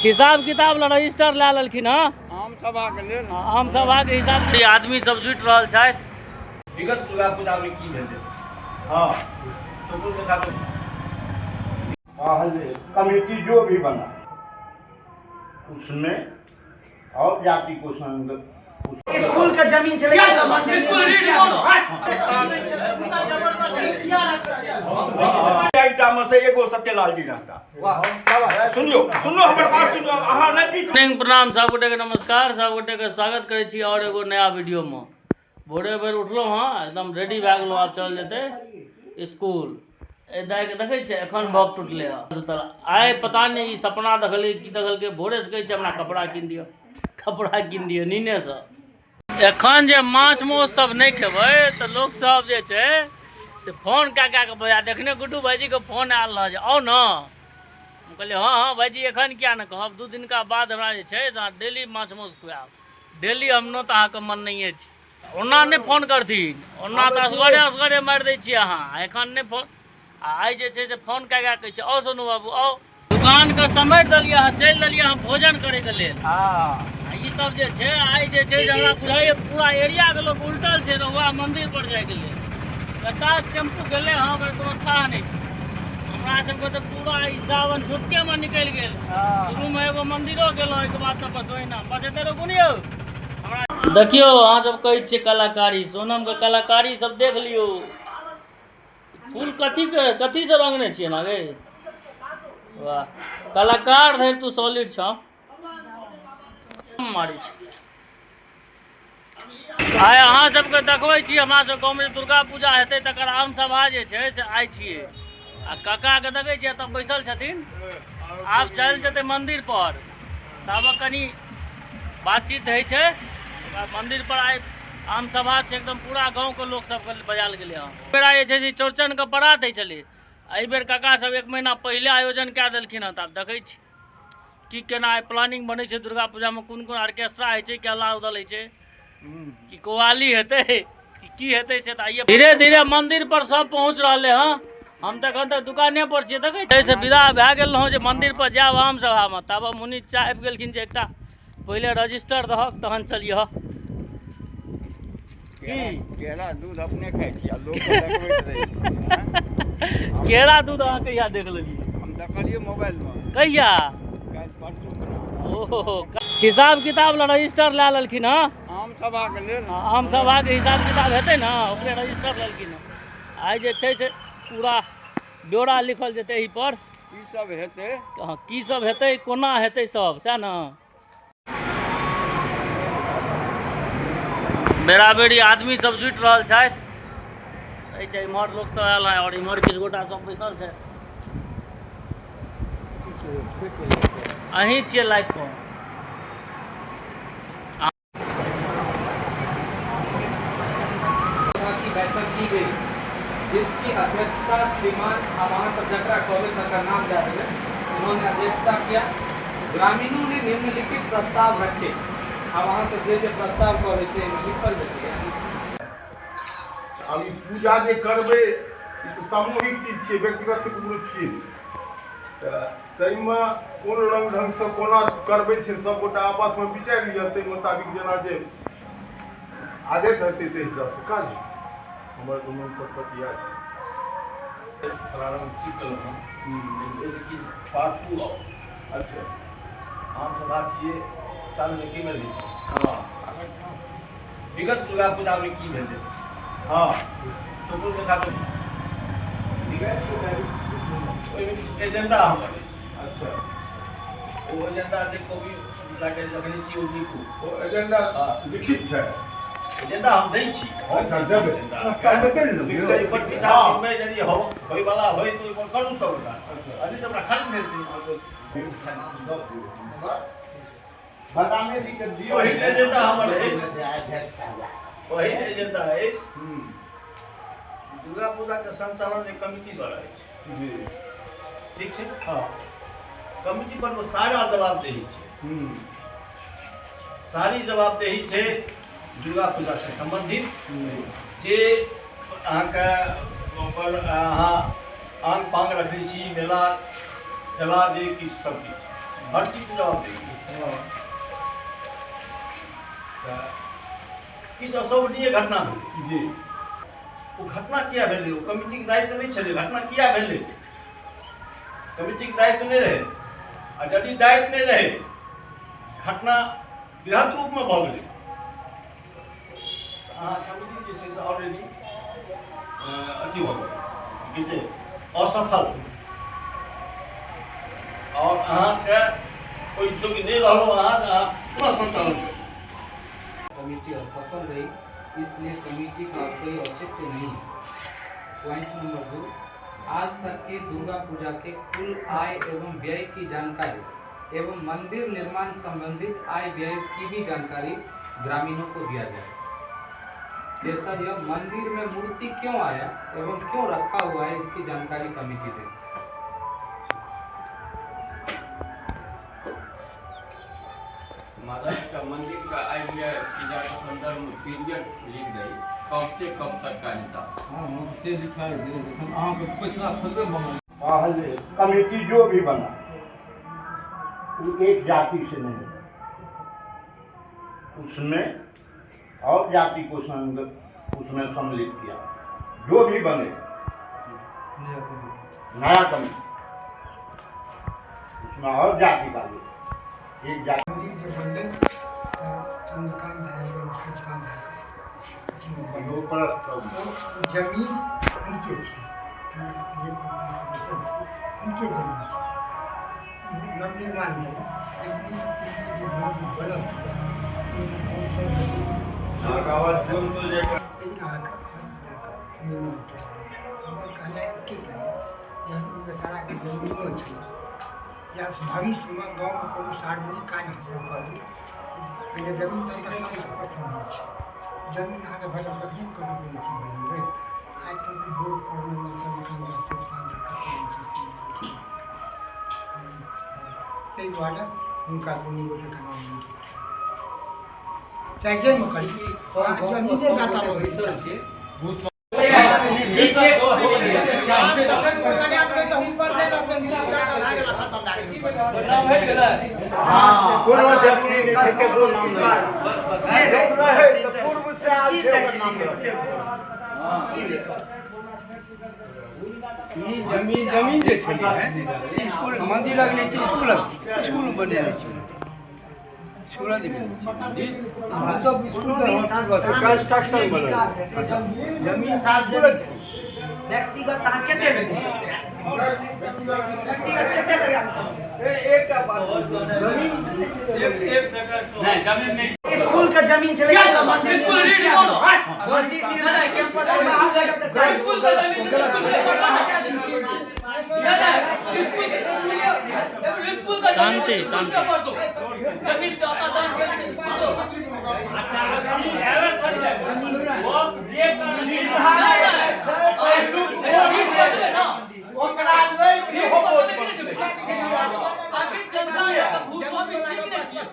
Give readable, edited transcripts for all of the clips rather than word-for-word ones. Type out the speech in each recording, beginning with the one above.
हिसाब किताब लए रजिस्टर लए लेलखिन हँ। आम सभाके लेल। आम सभाके हिसाब। आदमी सब जुटि रहल छथि। विगत दुर्गा पूजा में की भेलै? हाँ। टुकुर के खातिर पहले कमेटी जो भी बना उसमें और जाति को संग स्कूल के जमीन छलै। चारिटा में से एगो सत्यलाल जी रहता। सुनियो सुनियो, हमर बात सुनियो, अहाँ नहि बीच। प्रणाम सब गोटे के, नमस्कार सब गोटे के, स्वागत करै छी और एगो नया वीडियो में। भोरे भोर उठलहुँ हँ, एकदम रेडी भए गेलहुँ, आब चल जेतै स्कूल। एहि दाइके देखै छियै, एखन भक टूटलै हँ। आइ पता नहि ई सपना देखलकै की देखलकै, भोरेसँ कहै छै हमरा कपड़ा कीन दिअ, कपड़ा कीन दिअ। नीनेसँ एखन जे माछ मासु सब नहि खेबै तऽ लोकसब जे छै से फोन कए कए कऽ बजा। देखने गुड्डू भाइजीके फोन आयल रहै जे आउ ने। हम कहलियै हँ हँ भाइजी, एखन किया नहि कहब, 2 दिनका बाद हमरा जे छै से अहाँ डेली माछ मासु खुआएब, डेली। हम तऽ अहाँके मन नहिए छै। ओना नहि फोन करथिन, ओना तऽ असगरे असगरे मारि दै छियै अहाँ। एखन नहि फोन, आ आइ जे छै से फोन कए कए कहै छै आउ सोनू बाबू आउ। दुकानके समेट देलियै हँ, चलि देलियै हँ भोजन करैके लेल। आ ई सब जे छै आइ जे छै से हमरा बुझाइए पूरा एरियाके लोक उलटल छै रहुआ मन्दिर पर जाइके लेल। कतऽ टेम्पू गेलै हँ ओकर कोनो थाह नहि छै। हमरा सबके तऽ पूरा ई सावन छुटकेमे निकलि गेल। शुरूमे एगो मन्दिरो गेलहुँ, ओहिके बाद तऽ बस ओहिना बस एते रुकू ने यौ। हमरा देखियौ, अहाँ सब कहै छियै कलाकारी, सोनमके कलाकारी सब देख लियौ। फूल कथीके कथीसँ रङ्गने छियै ना गे? वाह, कलाकार धरि तू सॉलिड छह। मारै छै। आइ अहाँ सबके देखबै छी, हमरा सब गाँवमे जे दुर्गा पूजा हेतै तकर आम सभा जे छै से आइ छियै। आ काकाके देखै छियै एतऽ बैसल छथिन, आब चलि जेतै मन्दिर पर, तब कनि बातचीत होइ छै मन्दिर पर। आइ आम सभा छै, एकदम पूरा गाँवके लोक सबके बजायल गेलै हँ। बेरा जे छै से चौड़चनके परात होइ छलै, एहि बेर काका सब 1 महीना पहिले आयोजन कए देलखिन हँ। तऽ आब देखै छी की केना आइ प्लानिंग बनै छै दुर्गा पूजामे, कोन कोन ऑर्केस्ट्रा होइ छै, केला उदल होइ छै कि कव्वाली हेतै कि की हेतै से तऽ आइए। धीरे धीरे मंदिर पर सब पहुँच रहलै हँ। हम तऽ एखन तक दुकाने पर छियै। देखै छियै से विदा भए गेल रहौं जे मंदिर पर जायब आम सभामे, तब मुनि चाचा आबि गेलखिन जे एकटा पहिले रजिस्टर दहक तहन चलियह। केरा दूध अपने खाइ छी आ लोकके देखबैत रहै छी। केरा दूध अहाँ कहिया देख लेलियै? हम देखलियै मोबाइलमे। कहिया? काल्हि परसू। ओहो, हिसाब किताब लए रजिस्टर लए लेलखिन हँ। आम सभाके लेल। आम सभाके हिसाब किताब हेतै ने, ओकरे रजिस्टर लेलखिन हँ। आइ जे छै से पूरा ब्यौरा लिखल जेतै एहि पर, की सब हेतै। हँ, की सब हेतै, कोना हेतै सब, सएह ने। बेराबेरी आदमी सब जुटि रहल छथि। एहि छै इम्हर लोक सब आयल है और इम्हर किछु गोटा सब बैसल छै। अहीं छियै लाइव पर। की बैठक की गई, जिसकी अध्यक्षता श्रीमान, अब अहाँ सब जकरा कहबै तकर नाम दए देबै, उन्होंने अध्यक्षता किया। ग्रामीणों ने निम्नलिखित प्रस्ताव रखे। आब अहाँ सब जे जे प्रस्ताव कहबै से एहिमे लिखल जेतै। यानी आब ई पूजा जे करबै ई तऽ सामूहिक चीज छियै, व्यक्तिगत तऽ ककरो छियै नहि। तऽ ताहिमे कोन रङ्ग ढङ्गसँ कोना करबै से सभगोटा आपसमे विचारि लिअ, ताहि मोताबिक जेना जे आदेश हेतै ताहि हिसाबसँ काज हेतै। हमर तऽ मन पटपट इएह छै। प्रारंभ ठीक केलहुँ हँ, लेकिन ओहिसँ कि पाछू आउ। अच्छा। आम सभा छियै, सालमे की बेर होइ छै? विगत दुर्गा पूजामे की भेलै? हँ। टुकुर के खातिर ओहिमे किछु एजेंडा हमर अछि। अच्छा। ओ एजेंडा जे कॉपी लए कऽ रखने छी ओ लिखू। ओ एजेंडा हँ। लिखित छै? एजेंडा हम दै छी। अच्छा, देबै। एहि पर विचार विनिमय यदि होयवला होय तऽ ओहिपर करू सब गोटा। अभी तऽ हमरा खाली भेल। बदामे जी के दियौ। पहिल एजेंडा हमर अछि, पहिल एजेंडा अछि दुर्गा पूजा के संचालन एक कमिटी द्वारा अछि। जी। ठीक छै? हँ। कमिटी पर मे सारा जवाबदेही छै। सारी जवाबदेही छै दुर्गा पूजा से संबंधित, जे अहाँके ओकर अहाँ आंग पांग रखै छी, मेला ठेला जे किछु सब किछु। हर चीजके जवाब दै किछु अशोभनीय घटना भेलै। जी। ओ घटना किया भेलै? ओ कमिटीके दायित्व नहि छलै। घटना किया भेलै? कमिटीके दायित्व नहि रहै। आ यदि दायित्व नहि रहै, घटना बृहद रूपमे भऽ गेलै, तऽ अहाँ कमिटी जे छै से ऑलरेडी अथी भऽ गेल, की छै, असफल, आओर अहाँके ओहि योग्य नहि रहलहुँ अहाँ, तऽ अहाँ पूरा संचालन करू। कमेटी असफल रही, इसलिए कमेटी का कोई औचित्य नहीं है। पॉइंट नंबर 2, आज तक के दुर्गा पूजा के कुल आय एवं व्यय की जानकारी एवं मंदिर निर्माण संबंधित आय व्यय की भी जानकारी ग्रामीणों को दिया जाए। तेसर, यह मंदिर में मूर्ति क्यों आया एवं क्यों रखा हुआ है, इसकी जानकारी कमेटी दे। माता जी का मंदिर का आय व्यय पूजा के संदर्भ में पीरियड लिख गई, कब से कब तक का हिसाब। हाँ, से लिखा है। अहाँके पैसा थोड़बे मंगल। पहले कमेटी जो भी बना वो एक जाति से नहीं बना, उसमें और जाति को संग उसमें सम्मिलित किया। जो भी बने नया कमेटी, उसमें और जाति का लोग, एक जाति। मन्दिर जे बनलै तऽ चन्द्रकान्त झा एवं सूर्यकान्त झा अथीमे बनलै। तऽ जमीन हुनके छै, जे हुनके जमीन छै। ई नवनिर्माण भेलै, लेकिन एहिसँ पहिने जे मन्दिर बनल छलै, लेकिन अहाँके फेर जा कऽ निर्माण कयल गेल। हमर कहनाइ एकेटा यए जे ओहि बेचाराके जमीनो छै, या भविष्यमे गाँवमे कोनो सार्वजनिक काज हमसभ करबै, पहिले जमीन तऽ सबसँ प्रथम होइ छै। जमीन अहाँके भेटत तखने ने कोनो कोनो चीज बनेबै। आइ काल्हि बोर्ड परमे चन्द्रकान्त झा, सूर्यकान्त झा कतेक छै, ताहि दुआरे हुनका दुनू गोटेके नाम अंकित कयल चाहे जाहिमे करी, जमीने दाता भऽ बैसल छियै। लगा देबै तऽ हुनकर नहि रहतै, दाता भए गेल, खतम भए गेल। नाम हटि गेलै। कोनो जरूरी नहि छै केकरो नाम नहि रहै तऽ पूर्व से आयल छै, ओकर नाम रहै। ई जमीन जमीन जे छलै स्कूल मंदिरक नहि छै, स्कूलक छै। स्कूल बनेने छै, स्कूलक जमीन छै मंदिर। हमसब स्कूल कोनो भी संस्थान कंस्ट्रक्शन बनल विकास हेतै, जमीन सार्वजनिक है। व्यक्तिगत अहाँ कते लगेबै? व्यक्तिगत कते लगा कऽ करबै? एकटा बात, जमीन एक एक सेकंड। नहि, जमीन नहि। स्कूल के जमीन छलै तऽ मंदिर स्कूल निर्माण रीड किया करो। भेलै? मंदिर निर्माण कैंपस से बाहर लगा के चाही। स्कूल के जमीन से स्कूल के पट्टा हटा दियौ। नहीं, नहीं, स्कूल के स्कूल का जमीन शांति, स्कूल के पर दो। जमीन का दान कर स्कूल दो। जे ओकरा लै के हो। आखिर जनता के भूस्वामी छी कि नहि छियै?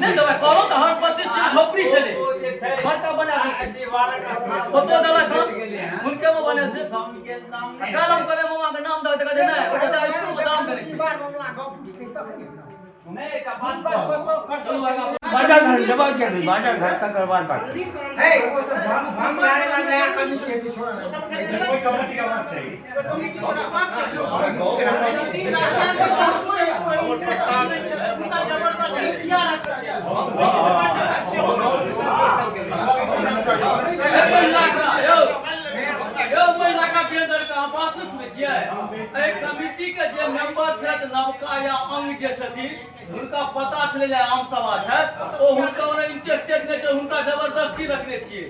नहि देबै कहलहुँ तऽ हर प्रतिष्ठित झोपड़ी छलै, बड़का बना देलकै। ओतो देबै तऽ हुनके मे बनल छै। आ काल्हि हम कहलियै मामाके नाम दऽ, तऽ कहै छै नहि, ओ तऽ स्कूलमे दान करै छै। बाजा घर जवाब किया नहीं, बाजा घर तकर बाद बात। हे, ओ तऽ हम नया कमिटी हेतै, छोड़। कोई कमेटी के बात छै। हमर प्रस्ताव छै। ए महिला का यौ, यौ महिला का वीरेंद्र का अहाँ बात नहि सुनै छियै? एहि कमिटी के जे मेंबर छथि नवका या अंग जे छथिन, हुनका पता छलै जे आम सभा छथि, ओ हुनका ओना इंटरेस्टेड नहि छै, हुनका जबरदस्ती रखने छियै।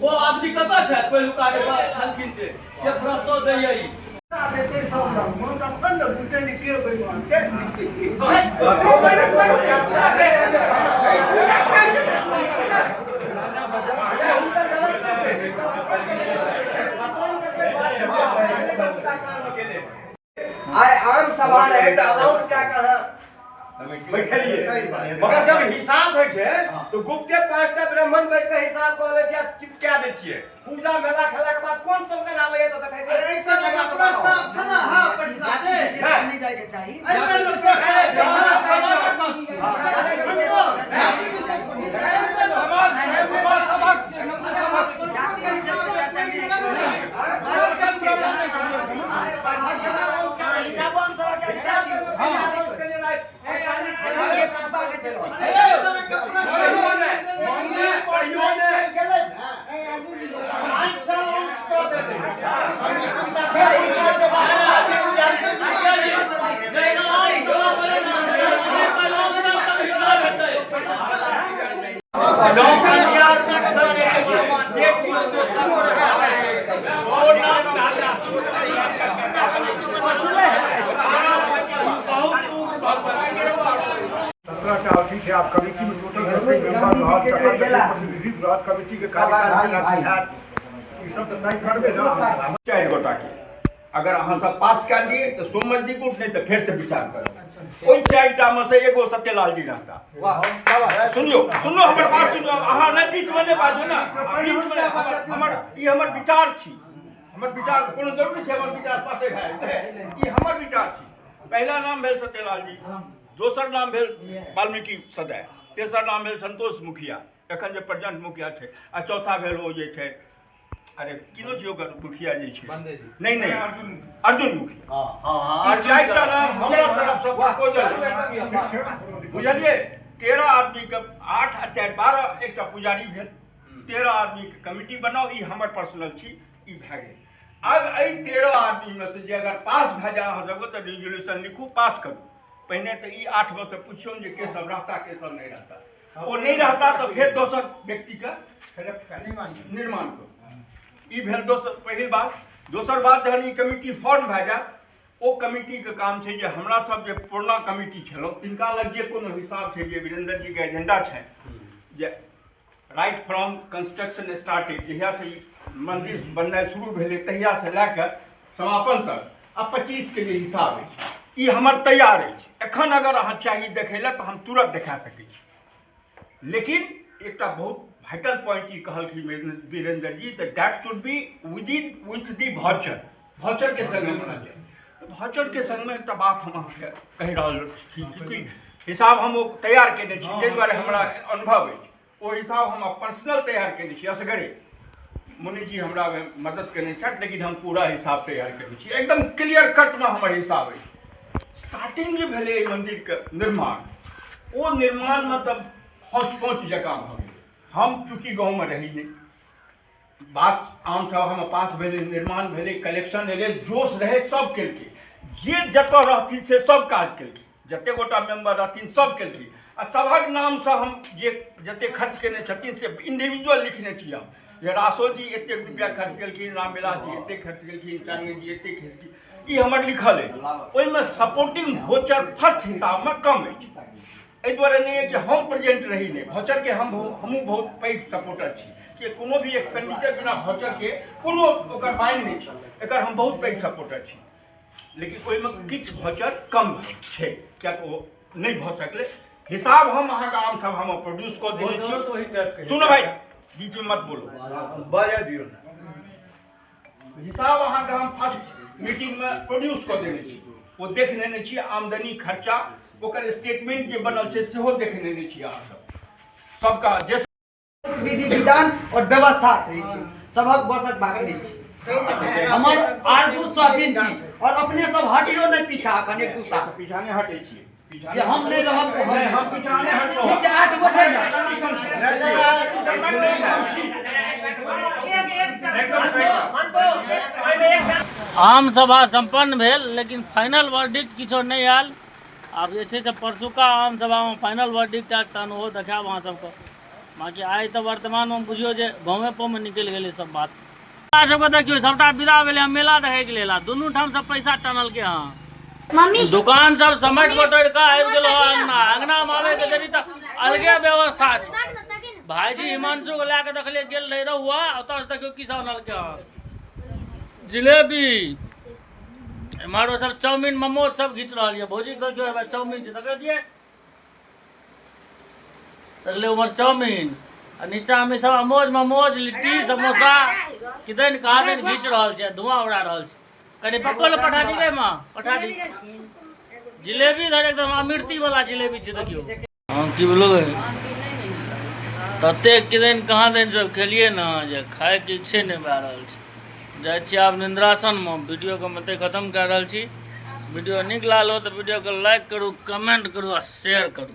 ओ आदमी कतऽ छथि पहिलुका जे छलखिन से जे प्रस्ताव दैये ई? तखन ने बुझतै ने के बेईमान के। आइ आम सभा रहै तऽ अनाउंस कए कऽ अहाँ बैठलियै। मगर जब हिसाब होइ छै तऽ गुप्ते 5टा ब्राह्मण बैठ कऽ हिसाब कऽ लै छै आ चिपका दै छियै। पूजा मेला खेला के बाद कोन संकट आबैया तऽ देखै अरे एक सौ का प्रस्ताव छला हां पछिला जाति विशेष नहि जायके चाही। एहि बेर लोक जाति विशेष के चर्चा नहि होयके। हिसाबो हम सभा के अधिकार दियौ। के पुछबा के तऽ पुछतै। जहिना आम सभा भेलै ने, तहिना मंदिर पर आम सभा तब हिसाब हेतै। 17टा अथी छै। आब कमिटी मे टोटल जतेक मेंबर रहत तकर जतेक प्रतिनिधित्व रहत, कमिटी के कार्यकाल केना की हैत, ई सब तऽ तय करबै ने। 4 गोटा के अगर अहाँ सब पास कए दिए तऽ सोमन जी गुट, नहि तऽ फेर से विचार करब। ओहि 4टा मे से एगो सत्यलाल जी रहता। सुनियो सुनियो, हमर बात सुनियो। अहाँ नहि बीचमे नहि बाजू ने, बीचमे हमर ई हमर विचार छी। हमर विचार कोनो जरूरी छै हमर विचार पासे भए जेतै? ई हमर विचार छी। पहिला नाम भेल सत्यलाल जी, दोसर नाम भेल वाल्मीकि सदय, तेसर नाम भेल संतोष मुखिया एखन जे प्रेजेंट मुखिया छै, आ चौथा भेल ओ जे छै, अरे किनो छै ओकर मुखिया जे छै, नहि नहि, अर्जुन मुखिया। ई 4टा नाम हमरा तरफ से प्रपोजल, बुझलियै? 13 आदमी के 8 आ 4 12, एकटा पुजारी भेल, 13 आदमी के कमिटी बनाउ। ई हमर पर्सनल छी। ई भए गेल। आब एहि 13 आदमी में से जे अगर पास भए जाय अहाँ सबके तऽ रिजोल्यूशन लिखू, पास करू। पहिने तऽ ई 8 में से पुछियौ जे के सब रहता, के सब नहि रहता। ओ नहि रहता तऽ फेर दोसर व्यक्तिके निर्माण करू। ई भेल दोसर पहिल बात। दोसर बात, जहन ई कमिटी फॉर्म भए जायत, ओ कमिटीके काम छै जे हमरा सब जे पुरना कमिटी छलहुँ तिनका लग जे कोनो हिसाब छै, जे वीरेंद्र जीके एजेंडा छै जे राइट फ्रॉम कंस्ट्रक्शन स्टार्टिंग, जहियासँ ई मंदिर बननाइ शुरू भेलै तहियासँ लए कऽ समापन तक आ 25 के जे हिसाब अछि, ई हमर तैयार अछि। एखन अगर अहाँ चाही देखै लए तऽ हम तुरंत देखा सकै छी। लेकिन एकटा बहुत वाइटल पॉइंट ई कहलखिन वीरेंद्र जी तऽ that should be within with the voucher, voucher के संग होना चाही। तऽ भाउचर के संगमे एकटा बात हम अहाँके कहि रहल छी कि हिसाब हम ओ तैयार केने छी, ताहि दुआरे हमरा अनुभव अछि। ओ हिसाब हम पर्सनल तैयार केने छी असगरे, मुनि जी हमरा मदद केने छथि, लेकिन हम पूरा हिसाब तैयार केने छी, एकदम क्लियर कटमे हमर हिसाब अछि। स्टार्टिंग जे भेलै एहि मन्दिरके निर्माण, ओ निर्माणमे तऽ हौच पौच जकाँ भऽ गेलै। हम चूँकि गाँवमे रही नहि, बात आम सभामे पास भेलै, निर्माण भेलै, कलेक्शन एलै, जोश रहै, सब केलकै। जे जतऽ रहथिन से सब काज केलखिन, जते गोटा मेंबर रहथिन सब केलखिन। आ सभक नामसँ हम जे जते खर्च केने छथिन से इंडिविजुअल लिखने छी हम, जे रासो जी एतेक रुपया खर्च केलखिन, रामविलास जी एतेक खर्च केलखिन, चांगे जी एतेक खर्च केलखिन, ई हमर लिखल अछि। ओहिमे सपोर्टिंग वोचर फर्स्ट हिसाबमे कम अछि। एहि दुआरे नहि कि हम प्रेजेंट रही नहि, वोचरके हमहूँ बहुत पैघ सपोर्टर छी कि कोनो भी एक्सपेंडिचर बिना वोचरके कोनो ओकर मानि नहि छै, एकर हम बहुत पैघ सपोर्टर छी। लेकिन ओहिमे किछु वोचर कम छै, किया तऽ ओ नहि भऽ सकलै। हिसाब हम अहाँके आम सभामे प्रोड्यूस कऽ देने छी। सुनो भाई, बीचमे मत बोलो, बाजऽ दियौ ने। हिसाब अहाँके हम फर्स्ट मीटिंगमे प्रोड्यूस कऽ देने छी, ओ देख लेने छी। आमदनी खर्चा ओकर स्टेटमेंट जे बनल छै सेहो देख लेने छी। अहाँ सब सबका जे विधि विधान और व्यवस्था सही छै, सबक बसक बात नहि छै। हमर आरजू सँ विनती, और अपने सब हटियो नहि पीछा अखन 1-2 साल पीछा नहि हटै छियै, जे हम नहि रहब तऽ हम पीछा नहि हटब। ठीक छै, 8 गो छै। आम सभा सम्पन्न भेल, लेकिन फाइनल वर्डिक्ट किछो नहि आयल। आब जे छै से परसुका आम सभामे फाइनल वर्डिक्ट आयत, तहन ओहो देखायब अहाँ सबके। बाँकी आइ तऽ वर्तमानमे बुझियौ जे गाँवे परमे निकलि गेलै सब बात। हमरा सबके देखियौ सबटा विदा भेलै हँ मेला देखैके लेल, आ दुनू ठामसँ पैसा टनलकै हँ। मम्मी, दुकान सब समेट बटोरि कऽ आबि गेलहुँ हँ अङ्गना। अङ्गनामे आबैके देरी तऽ अलगे व्यवस्था छै। भाईजी हिमांशुके लए कऽ देखलियै गेल रहै रहुआ, ओतऽसँ देखियौ की सब अनलकै हँ, जिलेबी, एम्हर ओ सब चाउमिन मोमोज सब घीच रहल यऽ। भौजी देखियौ चाउमिन छै, देखै छियै? चललै उम्हर चाउमीन आ नीचाँमे सब अमोज ममोज लिट्टी समोसा किदन कहाँ दन घीच रहल छै धुआं उड़ा रहल छै। कनि पप्पो लए पठा दी गे माँ, पठा दी जिलेबी धर, एकदम अमृति वाला जिलेबी छै। देखियौ। हँ, की बोलो गे? ततेक किदन कहाँ दन सब खेलियै ने जे खायके इच्छे नहि भए रहल छै। जाइ छी आब निन्द्रासनमे। वीडियोके हम एतहि खतम कए रहल छी। वीडियो नीक लागल हो तऽ वीडियोके लाइक करू, कमेंट करू आ शेयर करू।